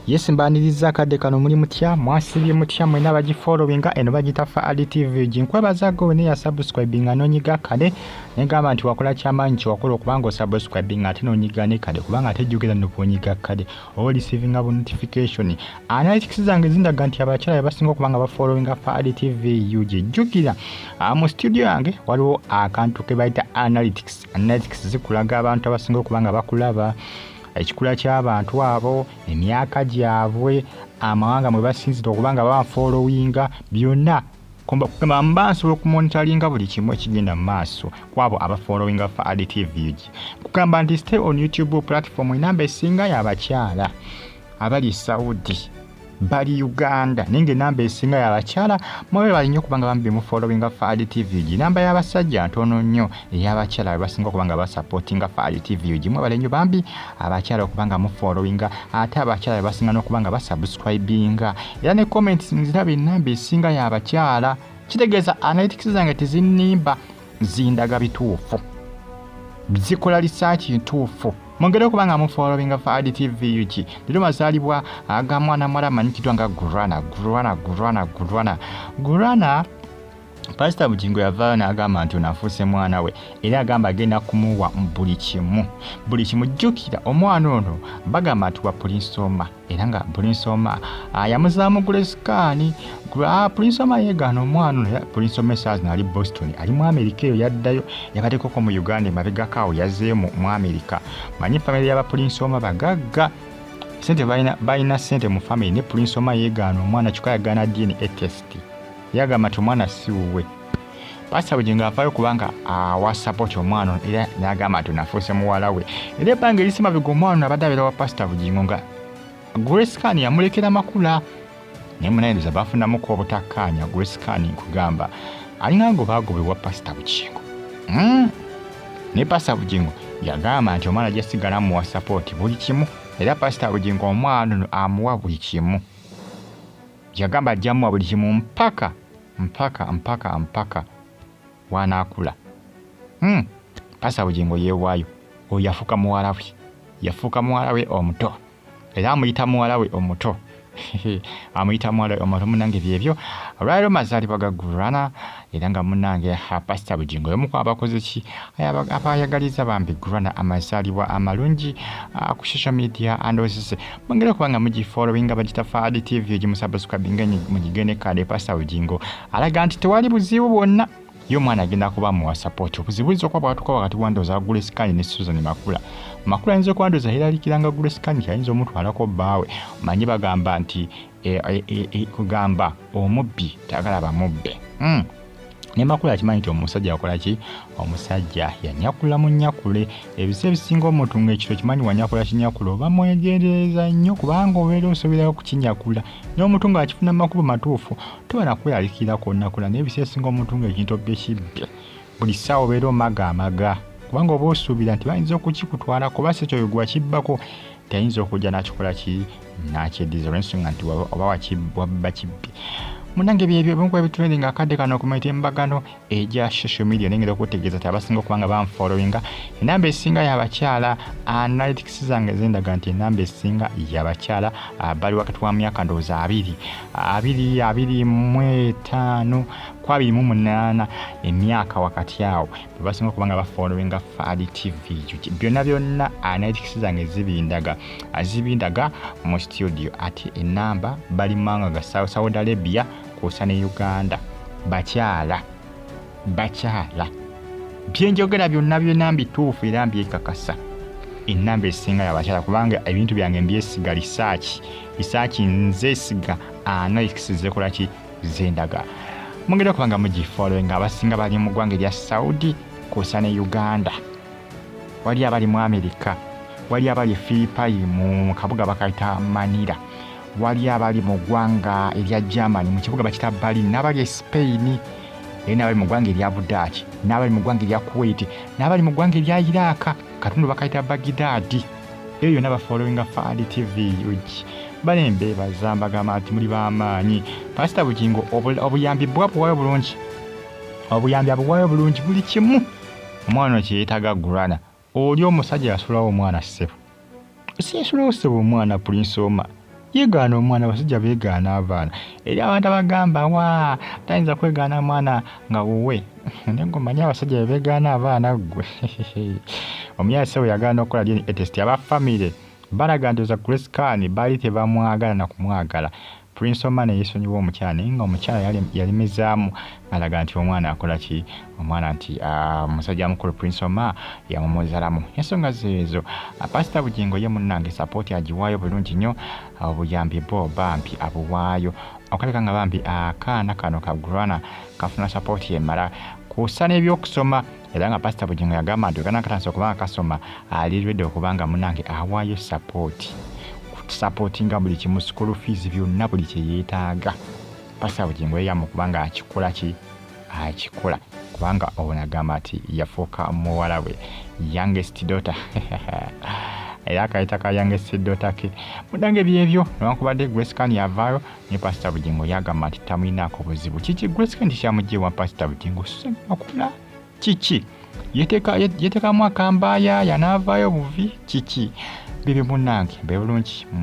Yes, mbaniriza akadde kano. Muli mutya? Mwasibye mutya mwena abagifollowinga? Eno bagita Faali TV. Ginkwebaza gwe neya subscribinga n'onyiga kale, negamba nti wakola kyamaanyi kyewakola okubanga osubscribinga ate n'onyiga ne kale, kubanga ate jjukira nno bw'onyiga kale oba oreceiving bu notification. Analytics zange zindaga nti abakyala bebasinga okuba nga bafollowinga Faali TV UG. Jjukira mu studio yange waliwo akantu ke bayita analytics. Analytics zikulaga abantu abasinga okuba nga bakulaba, ekikula ky'abantu abo, emyaka gyabwe, amawanga mwe basinzira okuba nga bafollowinga, byonna. Kugamba mba nsobola okumonitoringa buli kimu ekigenda mu maaso kwabo abafollowinga Faali TV UG. Kugamba nti stay on YouTube platform, enamba esinga y'abakyala abali Saudi, bali Uganda, naye nga enamba esinga y'abakyala. Mwabe bali nnyo kubanga bambi mufollowinga Faali TV UG. Namba y'abasajja ntono nnyo, ey'abakyala be basinga okuba nga basupportinga Faali TV UG. Mwebale nnyo bambi abakyala okuba nga mufollowinga, ate abakyala be basinga n'okuba nga basubscribinga. Era ne comments nziraba, enamba esinga y'abakyala. Kitegeeza analytics zange tezinnimba, zindaga bituufu, zikola research ntuufu. Mwongere okuba nga mufollowinga Faali TV UG. Leero mazaalibwa aga mwana muwala amanyikiddwa nga Grana. Grana, Grana, Grana, Grana. Pasita Bugingo yavaayo n'agamba nti ono afuuse mwana we, era agamba agenda kumuwa buli kimu, buli kimu. Jjukira omwana ono bagamba nti wa Prince Omar, era nga Prince Omar yamuzaamu Grace Khan. Prince Omar yeegaana omwana ono, era Prince Omar essaawa zino ali Boston, ali mu Amerika eyo. Yaddayo, yabaddekoko mu Uganda emabegako awo, yazzeeyo mu Amerika. Manyi famire y'aba Prince Omar bagagga, sente balina, balina sente mu famire. Ne Prince Omar yeegaana omwana, kyokka yagaana DNA test, yagamba nti omwana si wuwe. Pasita Bugingo avaayo kubanga awa support omwana ono, era n'agamba nti onafuuse muwala we. Era ebbanga erisi mabega omwana ono abadde abeera wa Pasita Bugingo, nga Grace Khan yamulekera Makula, naye munayendoza bafunamuko obutakkaanya. Grace Khan nkugamba alinga ngo baagobebwa Pasita Bugingo. Naye Pasita Bugingo yagamba nti omwana jasigala muwa support buli kimu, era Pasita Bugingo omwana ono amuwa buli kimu. Yagamba ajja muwa buli kimu mpaka mpaka mpaka mpaka wanaakula. Pasita Bugingo yeewaayo, oyo yafuuka muwala we, yafuuka muwala we omuto, era amuyita muwala we omuto, amuyita muwala we omuto. Munange byebyo, olwaliro mazaalibwa ga Grana, era nga munange Pasita Bugingo yomu ku abakoze ki abayagaliza bambi Grana amazaalibwa amalungi ku social media handles. Mwongere okuba nga mugifollowinga, bagita Faali TV, egimusubscribinga, mugigende kale. Pasita Bugingo alaga nti tewali buzibu bwonna, ye omwana agenda kuba muwa support. Obuzibu buyinza okuba bwatuka wakati wa ndowooza Grace Khan ne Susan Makula. Makula ayinza okuba ndowooza yeeralikiranga Grace Khan ayinza omutwalako bbaawe. Manyi bagamba nti kugamba omubbi tayagala bamubbe. Ne Makula akimanyi nti omusajja yakola ki, omusajja yanyakula mu nyakule. Ebisa ebisinga omuntu ng'ekiro kimanyi wanyakula kinyakula, oba mwegendereza nnyo, kubanga obeera osuubirayo okukinyakula. N'omuntu ng'akifuna mu makubo matuufu toba nakweraliikirira kwonna kwonna, naye ebisa ebisinga omuntu ng'ekintu obbye kibbye, buli ssaawa obeera omaga amaga, kubanga oba osuubira nti bayinza okukikutwala, kuba si kyoyo gwe wakibbako tayinza okujja n'akikola ki, n'akyeddiza, olw'ensonga nti oba wabba kibbi. Munange byebyo ebimu ku ebitrending akadde kano ku mitimbagano egya social media. Nengera okutegeeza nti abasinga okuba nga banfollowinga, enamba esinga y'abakyala. Analytics zange zindaga nti enamba esinga y'abakyala, bali wakati wa myaka ndowooza 20, 20, 25 ku 28, emyaka wakati awo bebasinga okuba nga bafollowinga Faali TV. Byonna byonna analytics zange zibindaga, zibindaga mu studio. Ate enamba bali mawanga ga Saudi Arabia kwosa ne Uganda. Bakyala, bakyala, byenjogera byonna byonna mbituufu era mbyekakasa. Enamba esinga yabakyala, kubanga ebintu byange mbyesiga research, research nzesiga, analytics zekola ki, zendaga. Mugenda okuba nga mugifollowing. Abasinga bali mu ggwanga erya Saudi kwosa ne Uganda, wali abali mu Amerika, wali abali Philippine mu kabuga bakayita Manila, wali abali mu ggwanga erya Germany mu kibuga bakita Berlin, n'abali e Spain, era n'abali mu ggwanga erya Budaaki, n'abali mu ggwanga erya Kuwait, n'abali mu ggwanga erya Iraq, katundu bakayita Baghdad. Eyo yonna bafollowinga Faali TV UG. Balembe baza mbagamba nti muli b'amaanyi. Pasita Bugingo obuyambi bwa buwayo bulungi, obuyambi abuwayo bulungi, buli kimu omwana ono kyeyeetaaga. Grana oli omusajja yasulawo omwana, ssebo, si yasulawo ssebo omwana Prince Omar. Yegaana omwana, abasajja beegaana abaana. Eri abantu abagamba wa tayinza kwegaana mwana nga wuwe, naye gwe omanyi abasajja bwe beegaana abaana ggwe. Omuyaye ssebo yagaana okukola DNA test. Aba famire balaga nti oza Grace Khan baali tebamwagala na kumwagala. Prince Omar ne yeesonyiwa omukyala, naye nga omukyala yalemezaamu ng'alaga nti omwana akola ki, omwana nti musajja mukulu Prince Omar yamumuzalamu. Ensonga zeezo. Pasita Bugingo ye munnange sapooti agiwaayo bulungi nnyo, obuyambi bwo bambi abuwaayo okaleka nga bambi akaana kano ka Grana kafuna sapooti emala kusa n'ebyokusoma. Era nga Pasita Bugingo yagamba nti wekana katandise okuba nga kasoma, ali ready okuba nga munnange awaayo sapooti, kusapootinga buli kimu, school fees byonna, buli kye yeetaaga. Pasita Bugingo yeeyama okuba nga akikola ki, akikola, kubanga ono agamba nti yafuuka muwala we, youngest daughter, era akayita ka youngest daughter ke. Munnange byebyo, newankubadde Grace Khan yavaayo ne Pasita Bugingo yagamba nti tamulinaako buzibu. Kiki Grace Khan kyamugye wa Pasita Bugingo? Semakula kiki yeteekamu akambaaya yanaavaayo buvi kiki? Bibyo munnange, mbe bulungi mwe.